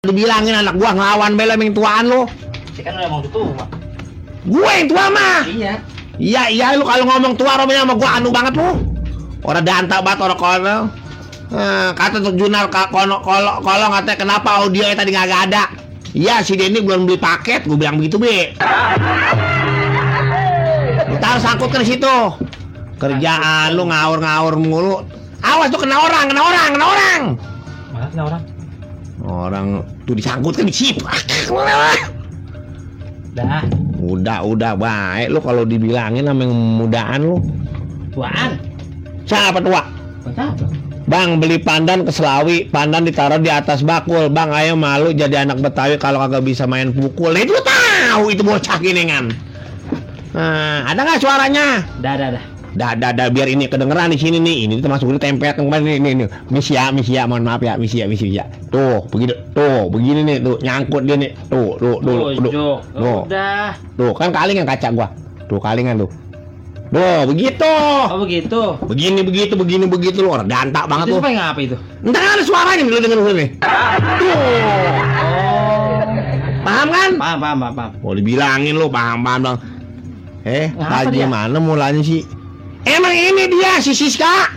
Dibilangin anak gua ngelawan bela yang tuaan lu. Kan udah mau tua. Gue yang tua mah. Iya lu kalau ngomong tua romanya sama gua anu banget lu. Orang danta banget orang kono. Kata tuh jurnal kalau katanya kenapa audio tadi nggak ada. Iya si Denny belum beli paket, gue bilang begitu be. Kita harus sangkut ke situ. Kerjaan lu ngawur mulu. Awas tuh kena orang. Mana kena orang? Orang tuh disangkut kan disip. Udah baik lu kalau dibilangin sama yang mudaan lu. Tuaan? Siapa tua? Bang beli pandan ke Selawi, pandan ditaruh di atas bakul. Bang ayo malu jadi anak Betawi kalau kagak bisa main pukul. Itu lu tahu itu bocah giningan. Ada nggak suaranya? Dah biar ini kedengeran di sini nih. Ini termasuk ini tempet kemarin ini. Misia, mohon maaf ya, misia. Tuh, begitu. Tuh, begini nih, tuh nyangkut dia nih. Tuh. Udah. Tuh, kan kalingan kaca gua. Tuh kalingan tuh. Tuh, begitu. Oh, begitu. Begini lu orang dantak banget itu tuh. Itu ngapa itu? Entar ada suaranya lu denger dulu nih. Tuh. Paham kan? Paham. Oh, dibilangin lu paham Bang. Lagi mana mulanya sih? Emang ini dia si Siska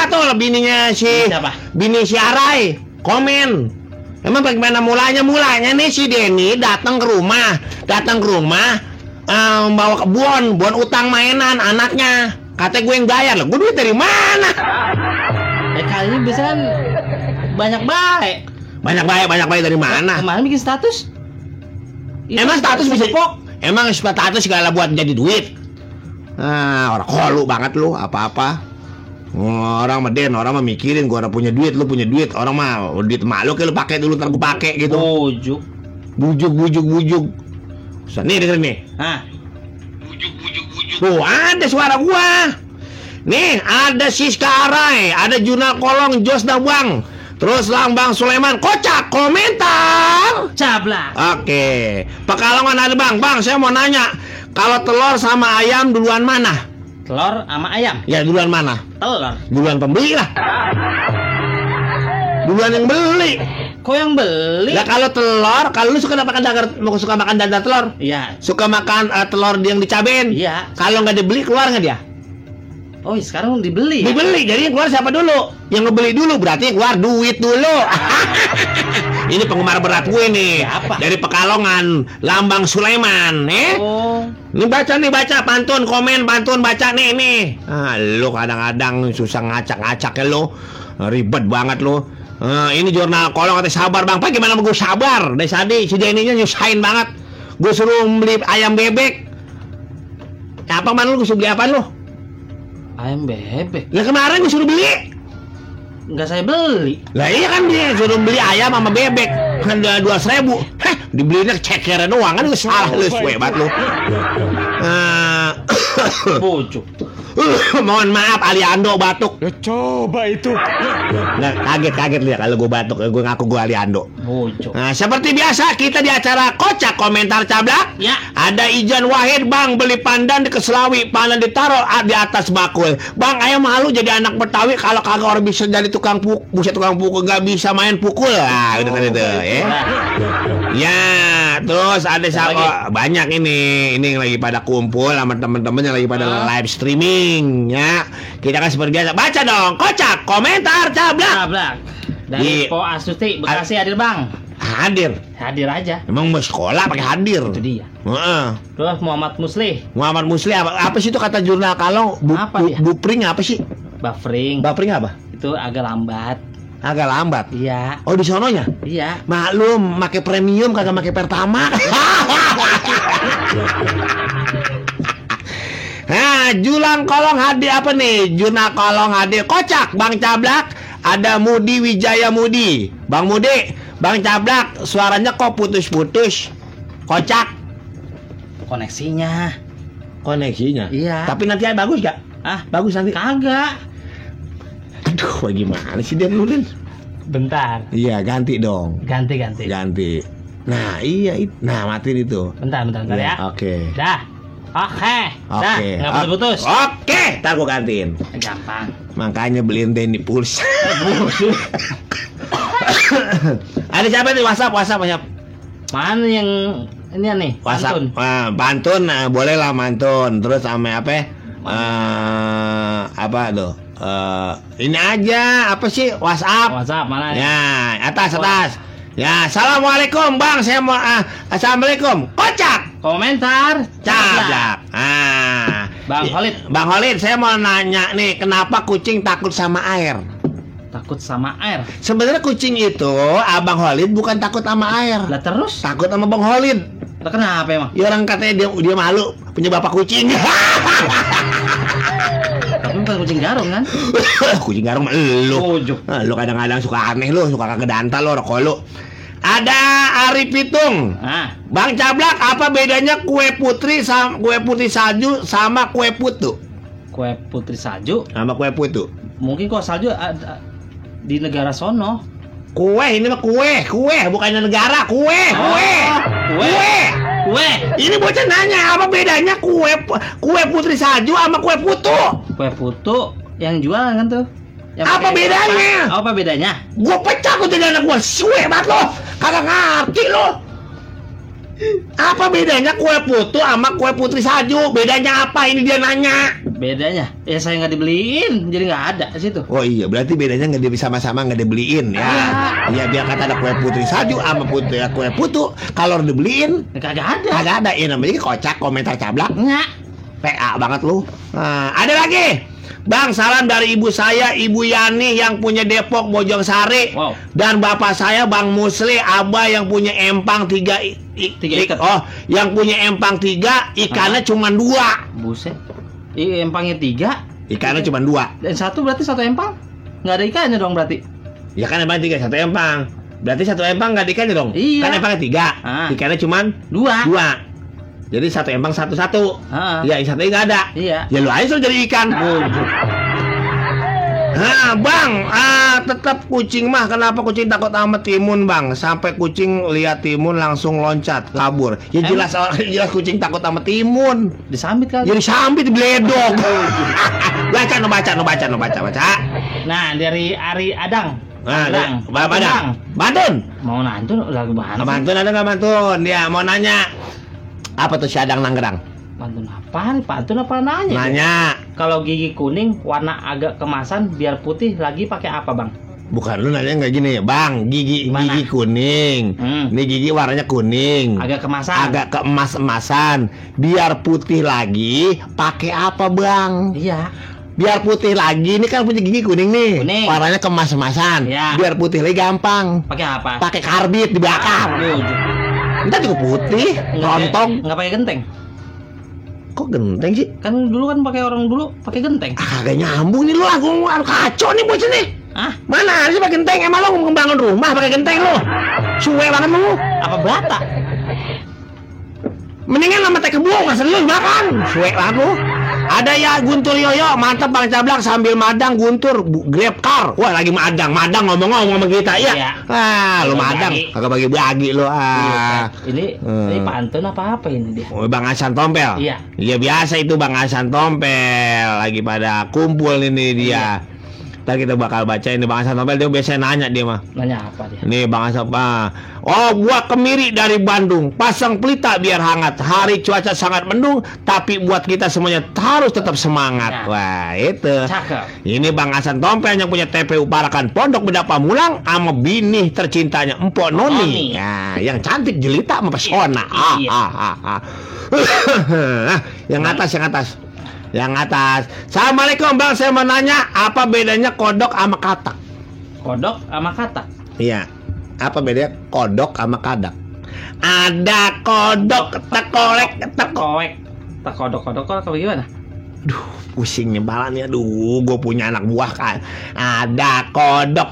tuh bininya si siapa? Bini si Arai komen. Emang bagaimana mulanya nih si Denny datang ke rumah bawa ke bon utang mainan anaknya. Katanya gue yang bayar loh. Gue duit dari mana? Kali ini bisa kan banyak baik dari mana? Kemarin bikin status. Emang status bisa emang status segala buat jadi duit. Orang kolu banget lu apa-apa. Orang mah mikirin gua orang punya duit, lu punya duit. Orang mah duit mak lu kayak lu pakai dulu ntar gua pakai gitu. Bujuk. Nih dengerin nih. Bujuk. Tuh ada suara gua. Nih ada Siska Arai, ada Juna Kolong, Jos Dabang. Terus Lambang Sulaiman, kocak, komentar cablak. Oke. Pekalongan ada Bang, saya mau nanya, kalau telur sama ayam duluan mana? Telur sama ayam? Ya duluan mana? Telur. Duluan pembeli lah. Duluan yang beli. Kok yang beli? Lah kalau telur, kalau lu suka makan dadar telur? Iya. Suka makan telur yang dicabein? Iya. Kalau nggak dibeli keluar nggak dia? Oh sekarang dibeli. Dibeli, jadi yang keluar siapa dulu? Yang ngebeli dulu, berarti yang keluar duit dulu. Ini penggemar berat gue nih. Siapa? Dari Pekalongan, Lambang Sulaiman. Ini baca pantun baca nih. Lu kadang-kadang susah ngacak-ngacak ya lu. Ribet banget lu. Ini jurnal kolong katanya sabar Bang. Pak gimana gue sabar? Dari tadi si Denny-nya nyusahin banget. Gue suruh beli ayam bebek. Apa man lu suruh beli apaan lu? Ayam bebek. Lah kemarin gue suruh beli. Enggak saya beli. Lah iya kan dia suruh beli ayam sama bebek. Kan 200.000. Dibelinya cekernya doang kan lu salah lu hebat lu. Pucuk. Mohon maaf Aliando batuk. Ya coba itu. Nah, kaget lihat kalau gue batuk, gue ngaku gue Aliando. Pucuk. Nah, seperti biasa kita di acara kocak komentar cablak. Ya. Ada Ijan Wahid, Bang beli pandan di Keslawi, pandan ditaruh di atas bakul. Bang, ayo malu jadi anak Betawi kalau kagak orang bisa jadi tukang pukul, nggak bisa main pukul. Nah, udah tadi tuh, ya. Ya, terus ada siapa? Banyak ini yang lagi pada kumpul sama temen-temen yang lagi pada live streaming, ya. Kita kan seperti biasa, baca dong, kocak komentar cablak. Dari Po Astuti, Bekasi hadir Bang. Hadir aja. Emang mau sekolah pakai hadir. Itu dia. Terus Muhammad Musli apa sih itu kata jurnal kalong? Bupring apa sih? Buffering apa? Itu agak lambat. Iya. Oh di sononya? Iya. Maklum, pakai premium kagak pakai pertama. Jurnal kolong hadir apa nih? Jurnal kolong hadir kocak Bang Cablak. Ada Mudi Wijaya Mudi. Bang Mudi, Bang Cablak, suaranya kok putus-putus. Kocak. Koneksinya. Iya. Tapi nanti bagus gak? Bagus nanti. Kagak. Aduh, gimana sih dia nulin? Bentar. Iya, ganti dong. Ganti. Nah, iya. Nah, matiin itu. Bentar ya. Oke. Dah. Oke. Dah, Oke. nggak putus-putus. Oke, ntar gua gantiin. Gampang. Makanya beliin Denny pulsa. Ada siapa nih WhatsApp? Mana yang ini nih? WhatsApp. Pantun. Pantun, boleh lah mantun. Terus sama apa? Apa tuh? Ini aja apa sih WhatsApp? WhatsApp mana? Ya, atas. Ya, assalamualaikum bang. Saya mau assalamualaikum. Kocak. Komentar. Cablak. Bang Holid, saya mau nanya nih, kenapa kucing takut sama air? Takut sama air. Sebenarnya kucing itu, Abang Holid bukan takut sama air. Lah terus? Takut sama Bang Holid. Lah kenapa emang? Ya orang katanya dia malu punya bapak kucing. Tapi bukan kucing garong kan? Kucing garong mah lu. Ujuk. Lu kadang-kadang suka aneh lu, suka kagak dantal lu, rokok lu. Ada Ari Pitung. Bang Cablak, apa bedanya kue putri salju sama kue putu? Kue putri salju Sama kue putu. mungkin kok salju ada di negara sono. Kue ini mah kue, bukannya negara, kue. Ini bocah nanya apa bedanya kue putri salju sama kue putu? Kue putu yang jualan kan tuh. Apa bedanya? Apa bedanya? Gua pecah kok jadi anak gua, suwe banget lo. Kagak ngerti lo. Apa bedanya kue putu sama kue putri salju? Bedanya apa? Ini dia nanya. Bedanya? Ya saya nggak dibeliin, jadi nggak ada di situ. Oh iya, berarti bedanya nggak sama-sama nggak dibeliin ya. Iya, biar kata ada kue putri salju sama kue putu. Kalau dibeliin, Kagak ada. kagak ada. Ya namanya kocak, komentar cablak. Nggak. PA banget lu. Nah, ada lagi. Bang, salam dari ibu saya, Ibu Yani yang punya Depok Bojong Sari. Wow. Dan bapak saya Bang Musli, Abah yang punya empang 3 ikat. Oh, yang punya empang 3, ikannya cuma 2. Buset. Empangnya 3, Ikannya cuma 2. dan satu berarti satu empang. Nggak ada ikannya dong berarti. Ya kan empang 3, satu empang. Berarti satu empang nggak ada ikannya dong? Iya. Kan empangnya 3, ikannya cuma 2. Jadi satu empang satu-satu. Ya, yang satunya nggak ada. Iya. Ya lu aja suruh jadi ikan. Nah, Bang, tetap kucing mah. Kenapa kucing takut sama timun, Bang? Sampai kucing lihat timun langsung loncat, kabur. Ya jelas kucing takut sama timun. Disambit kali. Jadi sambit beledok. Baca. Nah, dari Ari Adang. Nah, Badang. Bantun. Mau nantun lagu bahan. Bantun ada nggak bantun? Dia mau nanya. Apa tuh si Adang Nanggerang? Pantun apa nih? Pantun apa nanya? Nanya. Kalau gigi kuning warna agak kemasan biar putih lagi pakai apa, Bang? Bukan, lu nanya nggak gini, Bang, gigi Gimana? kuning. Ini gigi warnanya kuning. Agak kemasan. Agak keemas-emasan. Biar putih lagi pakai apa, Bang? Iya. Biar putih lagi, ini kan punya gigi kuning nih. Kuning. Warnanya keemas-emasan. Iya. Biar putih lagi gampang. Pakai apa? Pakai karbit di belakang. Entar juga putih, rontong. Nggak pakai genteng. Kok genteng sih? Kan dulu kan pakai orang dulu pakai genteng. Kagak nyambung nih lu, aku kacau nih bocah nih. Mana ada sih pakai genteng? Emang lu ngebangun rumah pakai genteng lu? Suwe banget lu. Apa bata? Mendingan sama teh kebun, nggak serius makan. Suwe banget lu. Ada ya Guntur Yoyo, mantap Bang Cablak sambil madang Guntur grab car. Wah lagi madang ngomong-ngomong sama kita ya. Lu madang, kagak bagi-bagi lu. Ini pantun apa ini dia? Oh, Bang Hasan Tompel. Iya. Iya biasa itu Bang Hasan Tompel lagi pada kumpul ini dia. Iya. Ntar kita bakal baca ini Bang Hasan Tompel, dia biasanya nanya dia mah. Nanya apa dia? Nih Bang Hasan, oh buat kemiri dari Bandung, pasang pelita biar hangat. Hari cuaca sangat mendung, tapi buat kita semuanya harus tetap semangat. Nah. Wah itu. Cakep. Ini Bang Hasan Tompel yang punya TPU Parakan Pondok Beda Pamulang sama bini tercintanya Empok Noni. Ya, yang cantik jelita sama pesona. Yang atas. Assalamualaikum Bang, saya mau nanya apa bedanya kodok sama katak? Kodok sama katak. Iya. Apa bedanya kodok sama kadak? Ada kodok tekolek. Tak kodok apa gimana? Duh, pusing nih balanya. Duh, gue punya anak buah kan. Ada kodok.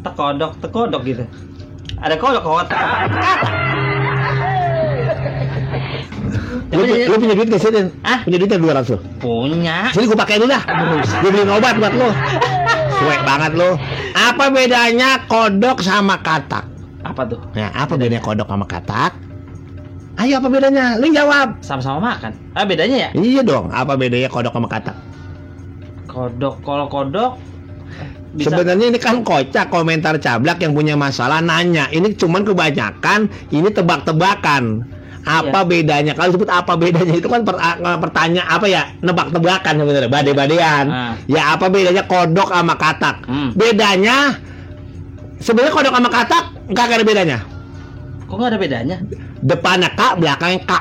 Tekodok gitu. Ada kodok katak. Lu punya duit gak sih, Den? Punya duitnya 200 lo? Punya. Sini gue pakai dulu dah. Gue beliin obat buat lo. Suek banget lo. Apa bedanya kodok sama katak? Apa tuh? Nah, apa bedanya kodok sama katak? Ayo apa bedanya? Lu jawab. Sama-sama makan. Bedanya ya? Iya dong. Apa bedanya kodok sama katak? Kalau kodok bisa. Sebenarnya ini kan kocak komentar cablak yang punya masalah nanya. Ini cuman kebanyakan ini tebak-tebakan. Apa bedanya? Kalau sebut apa bedanya itu kan pertanyaan apa ya? Nebak-tebakan sebenarnya, bade-badean. Ya apa bedanya kodok sama katak? Bedanya sebenarnya kodok sama katak nggak ada bedanya. Kok nggak ada bedanya? Depannya K, belakangnya K.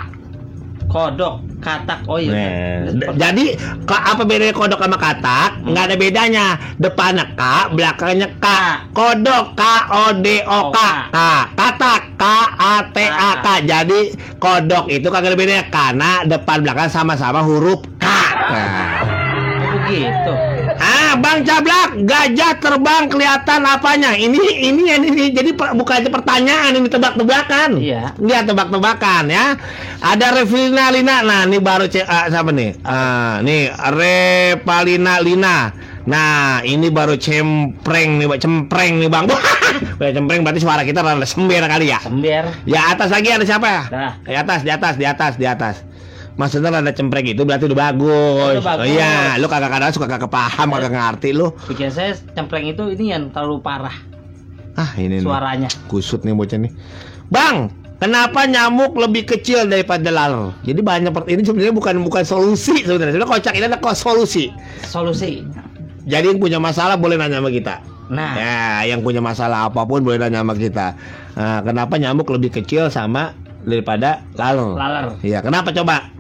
Kodok, katak. Oh iya. Jadi apa bedanya kodok sama katak? Nggak ada bedanya. Depannya K, belakangnya K. Kodok K O D O K. Katak K A T A K. Jadi kodok itu kagak ada bedanya karena depan belakang sama-sama huruf K. Begitu. Bang Cablak, gajah terbang kelihatan apanya? Ini. Jadi bukan aja pertanyaan, ini tebak-tebakan. Iya. Dia tebak-tebakan ya. Ada Revalina Lina. Nah, ini baru siapa nih? Nih Revalina Lina. Nah, ini baru cempreng nih, Bang. Cempreng berarti suara kita rada sember kali ya. Sember. Ya atas lagi ada siapa ya? Nah. Di atas. Maksudnya ada cempreng itu berarti udah bagus. Oh iya, lu kagak suka kagak paham, kagak ngerti lu. Pikiran saya cempreng itu ini yang terlalu parah. Ini suaranya. Kusut nih bocah nih. Bang, kenapa nyamuk lebih kecil daripada laler? Jadi banyak ini sebenarnya bukan solusi sebenarnya. Sebenarnya kocak ini adalah solusi. Jadi yang punya masalah boleh nanya sama kita. Nah, ya, yang punya masalah apapun boleh nanya sama kita. Kenapa nyamuk lebih kecil sama daripada laler? Iya, kenapa coba?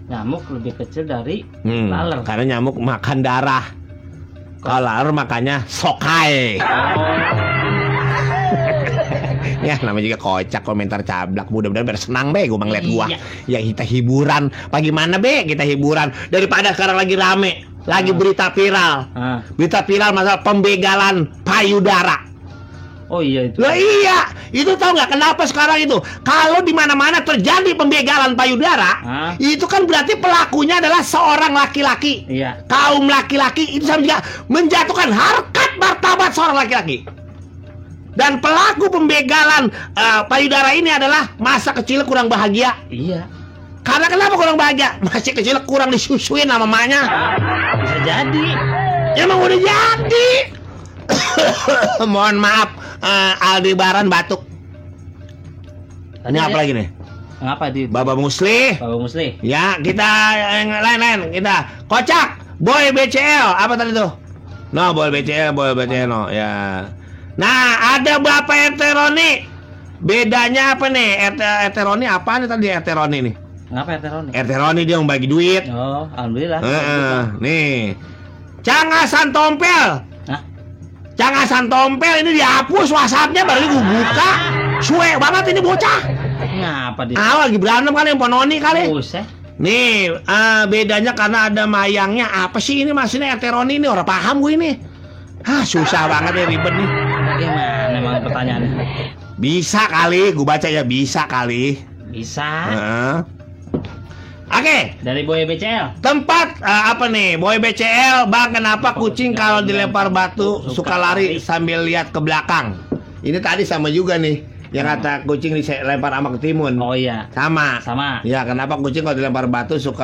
Nyamuk lebih kecil dari laler. Karena nyamuk makan darah. Kalau laler makannya sokai. Ya namanya juga kocak komentar cablak. Mudah-mudahan biar senang be gue ngeliat gua. Ya kita hiburan. Bagaimana be kita hiburan daripada sekarang lagi rame. Lagi berita viral. Berita viral masalah pembegalan payudara. Oh iya itu. Lah iya, itu tahu nggak kenapa sekarang itu? Kalau di mana-mana terjadi pembegalan payudara, itu kan berarti pelakunya adalah seorang laki-laki. Iya. Kaum laki-laki itu sama juga menjatuhkan harkat martabat seorang laki-laki. Dan pelaku pembegalan payudara ini adalah masa kecil kurang bahagia. Iya. Karena kenapa kurang bahagia? Masih kecil kurang disusuin sama mamanya. Bisa jadi. Emang udah jadi. Mohon maaf, Aldebaran batuk. Ini apa lagi nih? Ngapa di? Baba Musli. Ya, kita yang lain kita. Kocak, Boy BCL. Apa tadi tuh? No, Boy BCL no. Ya. Nah, ada Bapak Eteroni. Bedanya apa nih? Eteroni apa nih tadi Eteroni nih? Ngapa Eteroni? Eteroni dia yang bagi duit. Oh, alhamdulillah. Nih. Cangasan Tompel. Cangasan Tompel ini dihapus WhatsApp-nya baru gue buka. Suwe banget ini bocah. Ngapa dia? Lagi berantem kali yang pononi kali. Nih, bedanya karena ada mayangnya. Apa sih ini maksudnya Eteroni ini? Orang paham gue ini. Susah banget ya, ribet nih. Bagaimana emang pertanyaannya? Bisa kali, gue baca ya bisa kali. Bisa. Oke. Dari Boy BCL. Tempat apa nih? Boy BCL, Bang, kenapa kucing kalau dilempar batu suka lari sambil lihat ke belakang? Ini tadi sama juga nih. Yang kata kucing dilempar sama ketimun. Oh iya. Sama. Ya, kenapa kucing kalau dilempar batu suka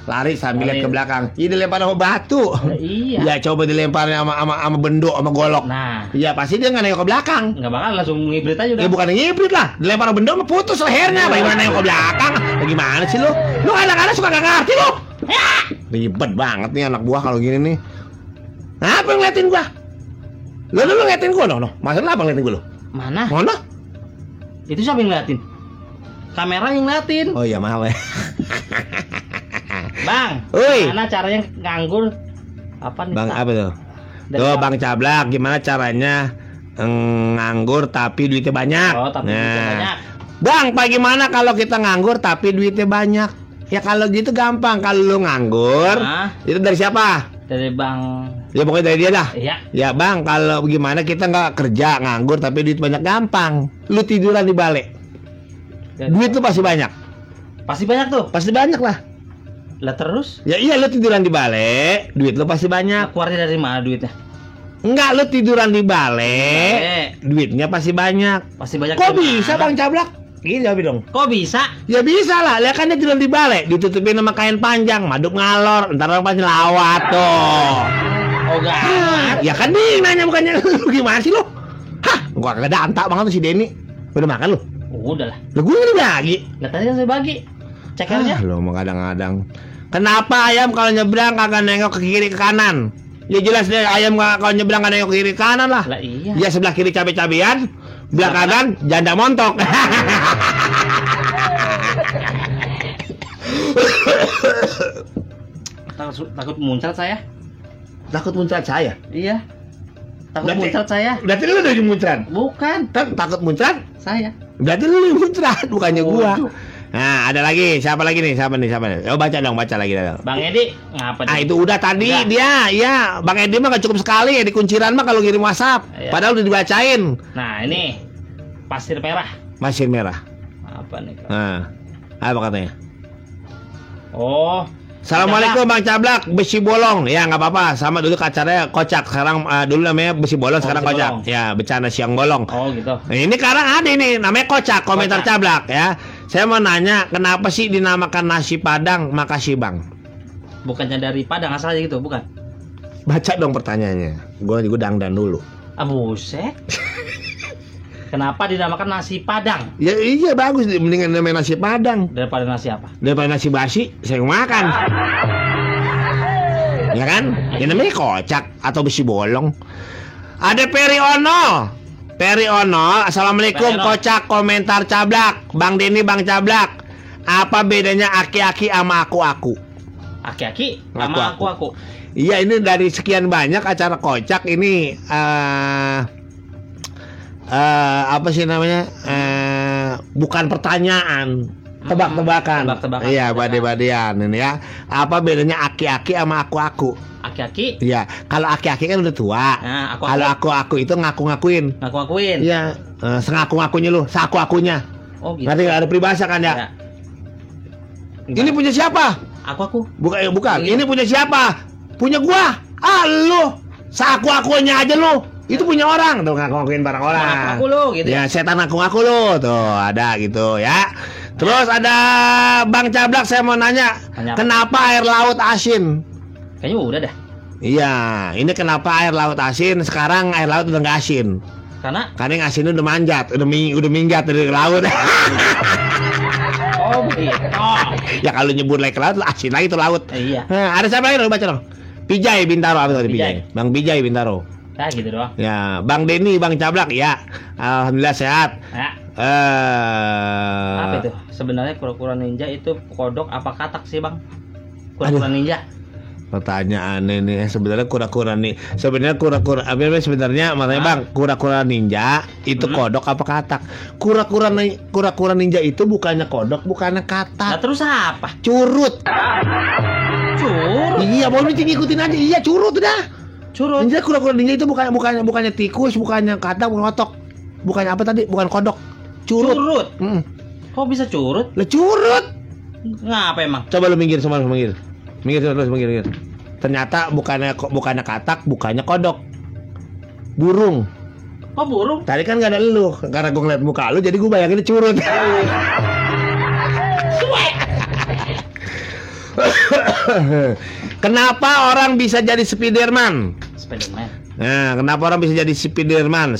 lari sambil lihat ke belakang? Ini dilempar sama batu. Iya. Ya, coba dilempar sama bendok sama golok. Nah. Iya, pasti dia nggak nengok ke belakang. Nggak bakal langsung ngibrit aja udah. Ya bukan ngibrit lah. Dilempar sama bendok putus lehernya. Bagaimana nengok ke belakang? Bagaimana sih lu? Lu kadang-kadang suka nggak ngerti lu. Ya. Ribet banget nih anak buah kalau gini nih. Apa yang ngeliatin gua? Lu ngeliatin gua no? Masalah apa ngeliatin gua lu? Mana? Itu siapa yang ngeliatin? Kamera yang ngeliatin. Oh iya maaf ya. Bang, gimana caranya nganggur? Apa nih? Bang, apa tuh? Tuh Bang Cablak, gimana caranya nganggur tapi duitnya banyak? Oh, tapi duitnya banyak. Bang, bagaimana kalau kita nganggur tapi duitnya banyak? Ya kalau gitu gampang. Kalau lu nganggur, itu dari siapa? Dari Bang. Ya pokoknya dari dia dah. Iya. Ya Bang, kalau gimana kita nggak kerja nganggur tapi duit banyak gampang. Lu tiduran di balai. Duit lu pasti banyak. Pasti banyak tuh. Pasti banyak lah. Lah terus? Ya iya, lu tiduran di balai, duit lu pasti banyak. Nah, keluarnya dari mana duitnya? Enggak, lu tiduran di balai, duitnya pasti banyak. Pasti banyak. Kok bisa Bang Cablak? Gitu jawab dong. Kok bisa? Ya bisa lah, lihat kan dia tidur di balai, ditutupin sama kain panjang, madep ngalor, ntar orang pasti lawat tuh. Oh gak. Ya kan nih nanya bukannya lu gimana sih lu? Hah, gua kagak ada antak banget tuh si Denny. Udah makan lu? Udah lah. Lu gua udah bagi. Lah tadi kan saya bagi. Cek aja. Lu mau kadang-kadang. Kenapa ayam kalau nyebrang kagak nengok ke kiri ke kanan? Ya jelas deh ayam kalau nyebrang kagak nengok ke kiri ke kanan lah. Lah iya. Ya sebelah kiri cabe-cabean, sebelah kanan janda montok. Takut muncrat saya. Takut muncrat saya? Iya. Takut muncrat saya. Berarti lu udah muncrat? Bukan. Takut muncrat? Saya. Berarti lu yang muncrat, bukannya gua. Waduh. Nah, ada lagi. Siapa lagi nih? Siapa? Oh, baca lagi dong. Bang Edi, ngapa Ah, itu udah tadi udah. dia. Iya, Bang Edi mah gak cukup sekali ya di kunciran mah kalau ngirim WhatsApp. Iya. Padahal udah dibacain. Nah, ini pasir merah. Pasir merah. Apa nih? Nah, apa katanya? Oh, Assalamualaikum Bang Cablak, besi bolong. Ya nggak apa-apa, sama dulu acaranya kocak. Sekarang dulu namanya besi bolong, sekarang besi kocak. bolong. Ya, bercanda siang bolong. Oh gitu. Nah, ini sekarang ada ini namanya kocak, komentar Kocak. Cablak ya. Saya mau nanya, kenapa sih dinamakan nasi Padang? Makasih Bang. Bukannya dari Padang asal aja gitu, bukan? Baca dong pertanyaannya. Gue dangdan dulu. Ah buset. Kenapa dinamakan nasi Padang Ya iya bagus, mendingan namanya nasi Padang daripada nasi apa? daripada nasi basi. Saya makan. Ya kan? Ya namanya kocak atau besi bolong. Ada Peri Ono. Assalamualaikum Peri Ono. kocak komentar Cablak. Bang Denny, Bang Cablak. Apa bedanya aki-aki sama aku-aku? Aki-aki Aku. sama aku. Iya, ini dari sekian banyak acara kocak ini apa sih namanya? Bukan pertanyaan, tebak-tebakan. Tebak-tebakan. Iya, bade-badean ini ya. Apa bedanya aki-aki sama aku-aku? Aki-aki Iya, kalau aki-aki kan udah tua. Nah, aku-aku. Kalau aku-aku itu ngaku-ngakuin. ngaku-ngakuin. Iya, sengaku-ngakunya lu, saku-akunya. Oh gitu. Nanti ada peribahasa kan ya? Ya. Ini punya siapa? Aku. Bukan. Iya. Ini punya siapa? Punya gua. Ah, lu. Saku-akunya aja lu. Itu punya orang tuh, ngaku-ngakuin barang orang. Aku lu gitu. Ya, setan ngaku-ngaku lu tuh, ada gitu ya. Terus ada Bang Cablak, saya mau nanya, Tanya apa? kenapa air laut asin? Kayaknya udah dah. Iya, ini kenapa air laut asin? Sekarang air laut udah nggak asin. Karena Karena yang asin udah manjat, udah minggat dari laut. oh gitu. Ya kalau nyebur lagi ke laut, asin lagi tuh laut. Iya. Nah, ada siapa lagi? Baca dong. Pijay Bintaro, apa tadi Pijay. Pijay? Bang Pijay Bintaro. Ya gitu doang. Ya, Bang Denny, Bang Cablak, ya. Alhamdulillah sehat. Ya. Apa itu? Sebenarnya kura-kura ninja itu kodok apa katak sih, Bang? Kura-kura Aduh. ninja. Pertanyaan ini sebenarnya kura-kura nih. Sebenarnya kura-kura sebenarnya makanya Bang, kura-kura ninja itu kodok apa katak? Kura-kura ninja itu bukannya kodok, bukannya Nah, katak. terus apa? Curut. Curut. Iya, mau ikutin aja. Iya, curut udah. Curut. Ninja kura-kura ninja itu bukannya tikus, bukannya katak, bukan kotok. Bukannya apa tadi? Bukan kodok. Curut. Curut. Mm. Kok bisa curut? Lah curut. Ngapa emang? Coba lu minggir semua, minggir. Minggir. Ternyata bukannya katak, bukannya kodok. Burung. Kok burung? Tadi kan gak ada lu, karena gue ngeliat muka lu jadi gue bayanginnya curut. Kenapa orang bisa jadi Spiderman? Spiderman. Nah, kenapa orang bisa jadi Spiderman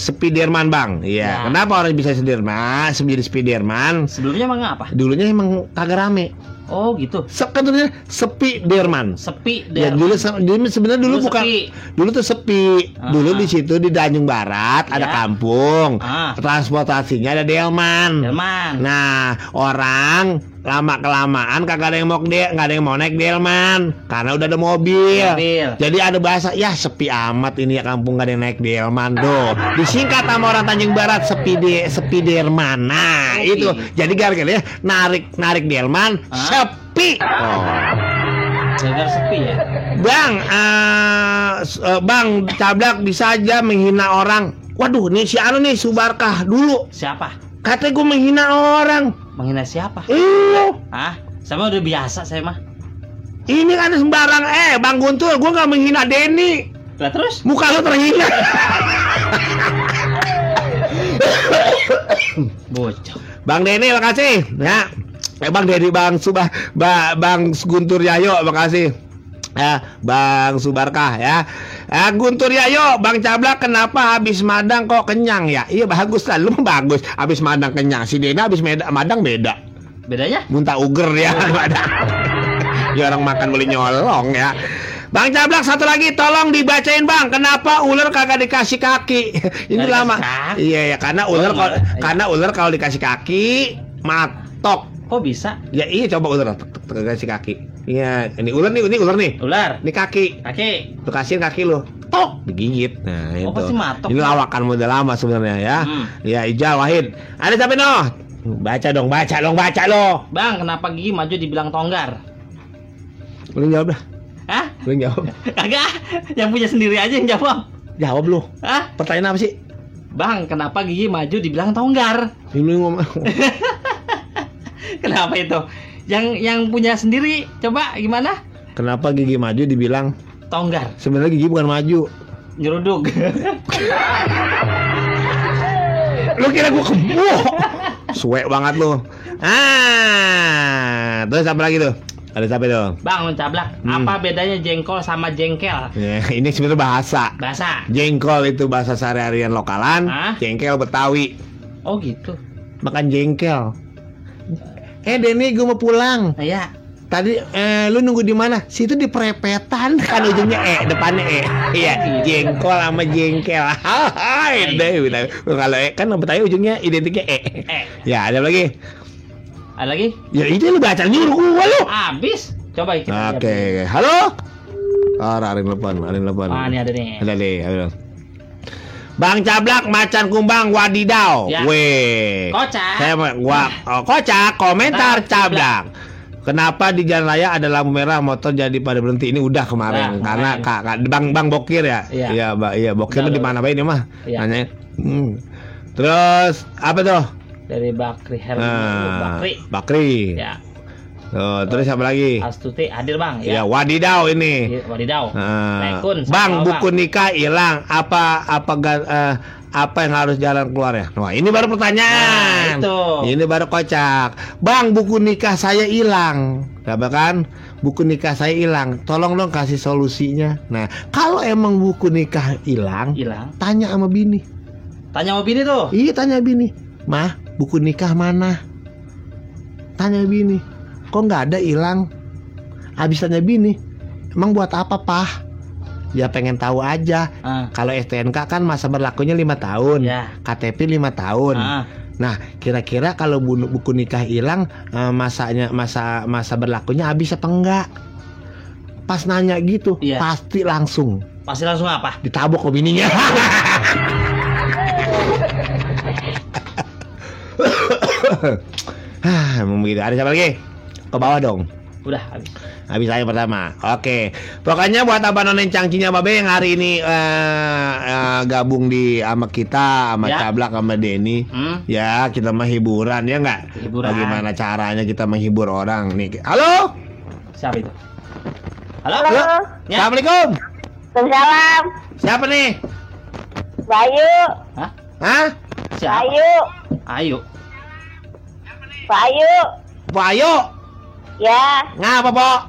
Bang? Iya, Ya. kenapa orang bisa menjadi Spiderman? Sebelumnya emang apa? Dulunya emang kagak rame. Oh gitu. Kan tulisannya Spiderman. Sepi Ya deh. dulu sebenarnya dulu Dulu bukan sepi. dulu tuh sepi. Dulu di situ di Tanjung Barat ada Ya. kampung. Ah. Transportasinya ada delman. Delman. Nah, orang lama-kelamaan kagak ada yang mau naik delman karena udah ada mobil. Jadi ada bahasa, ya sepi amat ini ya kampung gak ada yang naik delman tuh. Disingkat sama orang Tanjung Barat sepi delman. Nah, Oh, itu. gitu. Jadi gara-gara narik delman sepi. Oh. Gara-gara sepi ya. Bang Cablak bisa aja menghina orang. Waduh, nih si anu nih Subarkah dulu. Siapa? Katanya gue menghina orang. Menghina siapa? Iya. Hah? Sama udah biasa saya mah. Ini kan sembarang. Bang Guntur, gue gak menghina Denny. Lah terus? Muka lo terhina. Bocah. Bang Denny makasih ya. Bang Denny, Bang Subah, Bang Guntur Yayo makasih. Ya, Bang Subarkah ya. Guntur Yayo, Bang Cablak, kenapa habis madang kok kenyang ya? Iya bagus lah, lu bagus. Habis madang kenyang, si Dena habis madang beda. Bedanya? Muntah uger ya madang. Ya orang makan boleh nyolong ya. Bang Cablak, satu lagi tolong dibacain Bang, kenapa ular kagak dikasih kaki? Ini lama. Iya ya, karena ular kalau dikasih kaki matok. Kok bisa? Ya iya, coba ular kasih kaki. Iya, ini ular nih, Ular. Ini kaki. Tuh kasihin kaki lu. Tok, digigit. Nah, itu. Pasti matok. Ini lawakan model lama sebenarnya ya. Ya, Ijal Wahid. Ada siapa noh? Baca dong. Bang, kenapa gigi maju dibilang tonggar? Lu jawab dah. Hah? Lu jawab. Kagak. Yang punya sendiri aja yang jawab. Jawab lu. Hah? Pertanyaan apa sih? Bang, kenapa gigi maju dibilang tonggar? Lu ngomong. Kenapa itu? Yang punya sendiri, coba gimana? Kenapa gigi maju dibilang tonggar? Sebenarnya gigi bukan maju, nyeruduk. Lu kira gua kebo? Suwe banget lu. Terus apa lagi tuh? Ada siapa tuh? Bang Cablak, apa bedanya jengkol sama jengkel? Ya, ini sebenarnya bahasa. Jengkol itu bahasa sehari-harian lokalan. Jengkel Betawi. Oh gitu. Makan jengkel. Denny, gue mau pulang. Iya. Tadi lu nunggu di mana? Situ di Perepetan, kan ujungnya depannya Iya, jengkol sama jengkel. Hai, deh. Kalau kan Betawi ujungnya identiknya Ya, ada lagi. Ada lagi? Ya itu lu baca nyuruh gua lu. Habis. Coba kita. Oke. Halo? Arin telepon. Ini ada nih. Ada nih. Bang Cablak, macan kumbang wadidaw. Ya. Weh. Kocak. Kocak komentar Cablak. Kenapa di jalan raya ada lampu merah motor jadi pada berhenti? Ini udah kemarin karena Bang Bokir ya. Iya, Bokir di mana ini mah? Nanya. Terus apa tuh? Dari Bakri Bakri. Ya. Terus apa lagi? Astuti hadir Bang ya. Wadidaw ini. Wadidaw. Bang, buku nikah hilang. Apa yang harus jalan keluar ya? Wah, ini baru pertanyaan. Ini baru kocak. Bang, buku nikah saya hilang. Apa kan? Buku nikah saya hilang. Tolong dong kasih solusinya. Nah, kalau emang buku nikah hilang, tanya sama bini. Tanya sama bini tuh? Iya, tanya bini. Mah, buku nikah mana? Tanya bini. Kok nggak ada, hilang? Habis tanya bini, emang buat apa Pak? Ya pengen tahu aja. Kalau STNK kan masa berlakunya 5 tahun, KTP 5 tahun. Nah, kira-kira kalau buku nikah hilang, masa berlakunya habis apa enggak? Pas nanya gitu, pasti langsung. Pasti langsung apa? Ditabok ke bininya. Emang begitu. Ada siapa lagi? Ke bawah dong. Udah habis saya pertama. Oke. Pokoknya buat abang nonen cangcinya Babe yang hari ini gabung sama kita, sama Cablak, sama Denny. Ya, kita mah hiburan ya enggak? Bagaimana caranya kita menghibur orang nih? Halo? Siapa itu? Halo? Ya. Assalamualaikum. Waalaikumsalam. Siapa nih? Bayu. Hah? Siapa? Ayu. Pak Ayu. Ya. Ngapa, Pok?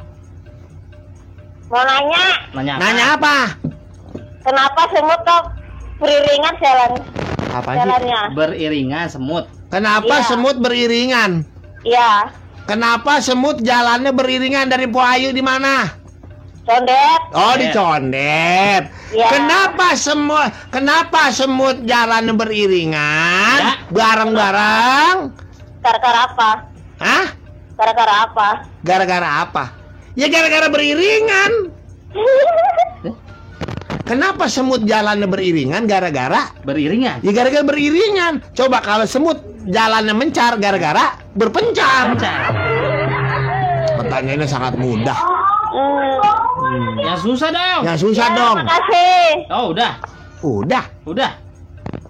Mau nanya. Nanya apa? Kenapa semut kok beriringan jalannya? Beriringan semut. Kenapa semut beriringan? Iya. Kenapa semut jalannya beriringan dari Po Ayu di mana? Condet. Oh, di Condet. Ya. Kenapa semut jalannya beriringan? Bareng-bareng? Gara-gara apa? Hah? Gara-gara apa? Gara-gara apa? Ya gara-gara beriringan. Kenapa semut jalannya beriringan? Gara-gara beriringan. Ya gara-gara beriringan. Coba kalau semut jalannya mencar, gara-gara berpencar. Pertanyaannya sangat mudah. Yang susah dong. Terima kasih. Oh, udah.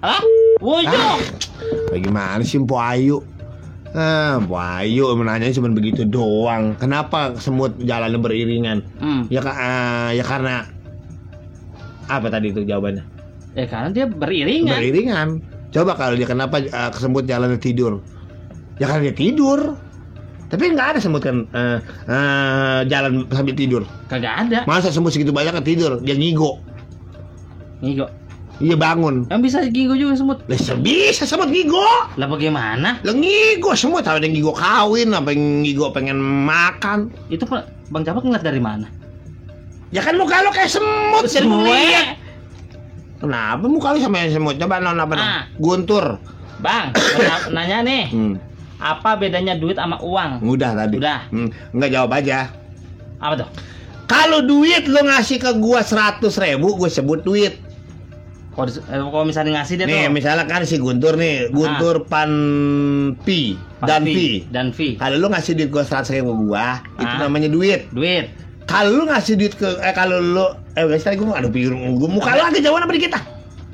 Hah? Wujud. Bagaimana sih Po Ayu? Po Ayu menanyanya cuma begitu doang. Kenapa semut jalannya beriringan? Ya karena apa tadi itu jawabannya? Ya karena dia beriringan. Coba kalau dia kenapa semut jalannya tidur? Ya karena dia tidur. Tapi nggak ada semut kan jalan sambil tidur. Kagak ada. Masa semut segitu banyak kan tidur? Dia ngigo. Ngigo. Iya bangun. Yang bisa ngigo juga semut. Lah bisa semut ngigo. Lah bagaimana? Lah ngigo semut, ada yang ngigo kawin, apa yang ngigo pengen makan. Itu Bang Capak ngeliat dari mana? Ya kan muka lo kayak semut, jadi Gue. ngeliat. Kenapa muka lo sama yang semut? Coba non apa non? Guntur. Bang, nanya nih. Apa bedanya duit sama uang? Udah tadi. Udah. Enggak jawab aja. Apa tuh? Kalau duit lo ngasih ke gua 100.000, gue sebut duit. Kalau misalnya ngasih dia Nih, tuh. misalnya kan si Guntur nih, Guntur Panpi dan Pi. Dan V. Kalau lu ngasih duit gua 100.000 ke gua, itu namanya duit. Duit. Kalau lu ngasih duit ke kalau lu guys tadi gua aduh bingung gua muka lu agak jauhan apa dikit ah.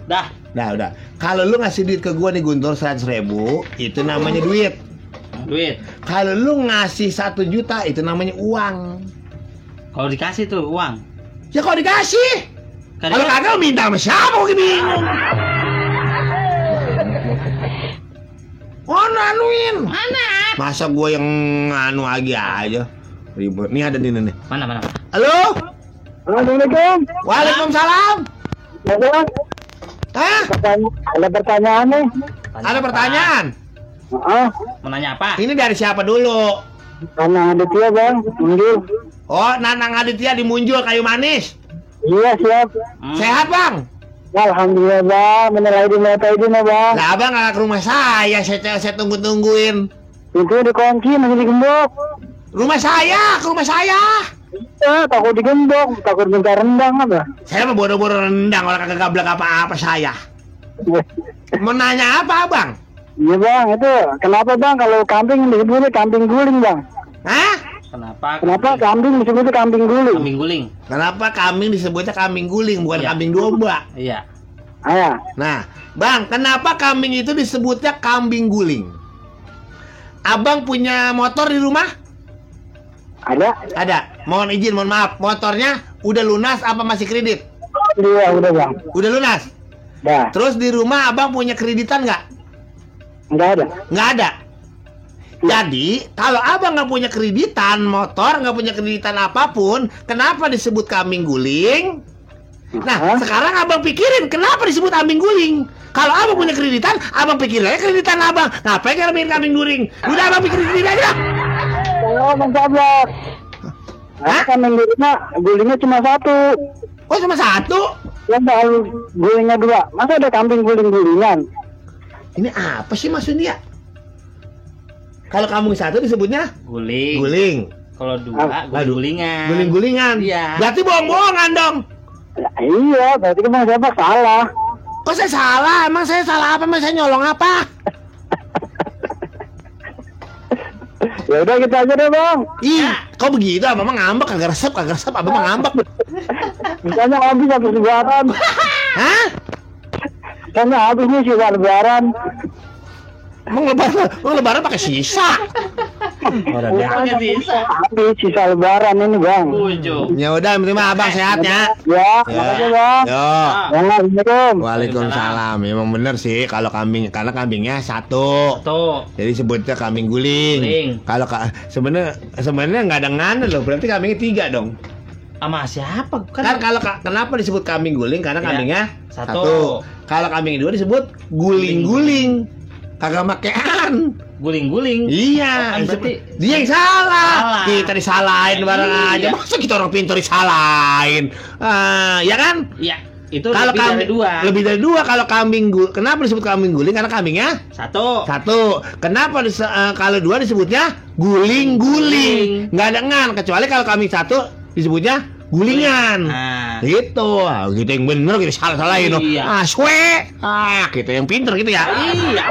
Dah. Udah. Kalau lu ngasih duit ke gua nih Guntur 100.000, itu namanya duit. Duit. Kalau lu ngasih 1 juta, itu namanya uang. Kalau dikasih tuh uang. Ya kalau dikasih. Kalau kagak lu minta sama siapa gua bingung. Anuin. Mana? Masa gua yang anu lagi aja. Ribut. Nih ada di nih. Mana? Halo? Assalamualaikum. Waalaikumsalam. Hah? Ada pertanyaan nih. Ada pertanyaan? Mau nanya apa? Ini dari siapa dulu? Karena Aditya bang, mundur. Oh, Nanang Aditya di Munjul Kayu Manis. Iya siap. Sehat bang? Alhamdulillah bang, menilai di mata ini bang. Lah abang nggak ke rumah saya tungguin. Itu dikunci masih digembok. Rumah saya, ke rumah saya. Ya, takut digembok, takut minta rendang apa? Saya mah bodoh-bodoh rendang, orang kagak gablak apa-apa saya. Mau nanya apa abang? Iya bang, itu kenapa bang kalau kambing disebutnya kambing guling bang? Hah? Kenapa kambing disebutnya kambing guling? Kambing guling. Kenapa kambing disebutnya kambing guling, bukan Iya. kambing domba? Iya. Ayah, Nah, bang, kenapa kambing itu disebutnya kambing guling? Abang punya motor di rumah? ada? Ada. Mohon izin, mohon maaf. Motornya udah lunas apa masih kredit? Iya udah bang. Udah lunas. Dah, Terus di rumah abang punya kreditan nggak? nggak ada. Nggak ada. Jadi kalau abang nggak punya kreditan motor, nggak punya kreditan apapun, kenapa disebut kambing guling? Nah, sekarang abang pikirin kenapa disebut kambing guling? Kalau abang punya kreditan, abang pikirin aja kreditan abang. Ngapain kambing guling? Udah abang pikirin sendiri aja. Oh bang Sablak. Hah? Kambing gulingnya cuma satu. Oh cuma satu? Yang baru gulingnya 2. Masa ada kambing guling-gulingan? Ini apa sih maksudnya? Kalau kambing satu disebutnya Guling. guling. Kalau 2 guling-gulingan. Guling-gulingan. Iya. Berarti bohong-bohongan dong. Ya, iya, berarti kan bang Sablak salah. Kok saya salah? Emang saya salah apa? Emang saya nyolong apa? Ya udah kita aja deh bang. Ih, kok begitu? Abang mah ngambek, kagak resep. Abang mah ngambek. Misalnya habis lebaran. Hah? Misalnya habis nih sisa lebaran. Emang lebaran pakai sisa? Pakai sisa. Habis sisa lebaran ini bang. Ujung. Ya udah, terima abang sehatnya. Ya, makasih bang. Yo. Assalamualaikum. Waalaikumsalam. Memang bener sih kalau kambing, karena kambingnya satu. Tuh. Jadi sebutnya kambing guling. Guling. Kalau sebenarnya nggak ada ngana loh. Berarti kambingnya 3 dong. Sama siapa? Kan kalau kenapa disebut kambing guling? Karena Iya. kambingnya Satu. satu. Kalau kambing 2 disebut guling-guling. Kagak makean. Guling-guling. Iya, Oh, kan berarti dia yang salah. salah. Kita disalahin bareng Iya. aja. Masa kita orang pintar disalahin? Ya kan? Iya. Itu Kalau lebih dari 2. lebih dari 2 kalau kambing kenapa disebut kambing guling? Karena kambingnya Satu. Kenapa kalau 2 disebutnya guling-guling? Nggak ada ngan, kecuali kalau kambing 1 disebutnya gulingan. Nah. Gitu. Kita yang bener kita salah-salahin. Iya. Kita yang pinter gitu ya. Iya.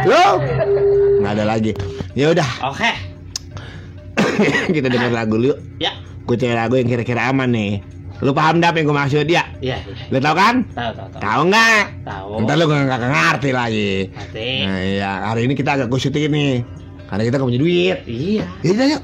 Lo nggak ada lagi. Ya udah, Oke. kita denger lagu dulu. Ya. Gue cari lagu yang kira-kira aman nih. Lu paham dah apa yang gue maksud ya? Iya. Lu tahu kan? Tahu. Tahu nggak? Tahu. Ntar lu nggak ngerti lagi. Nanti. Nah, iya, hari ini kita agak kusut ini, karena kita nggak punya duit. Iya. Yaudah, yuk.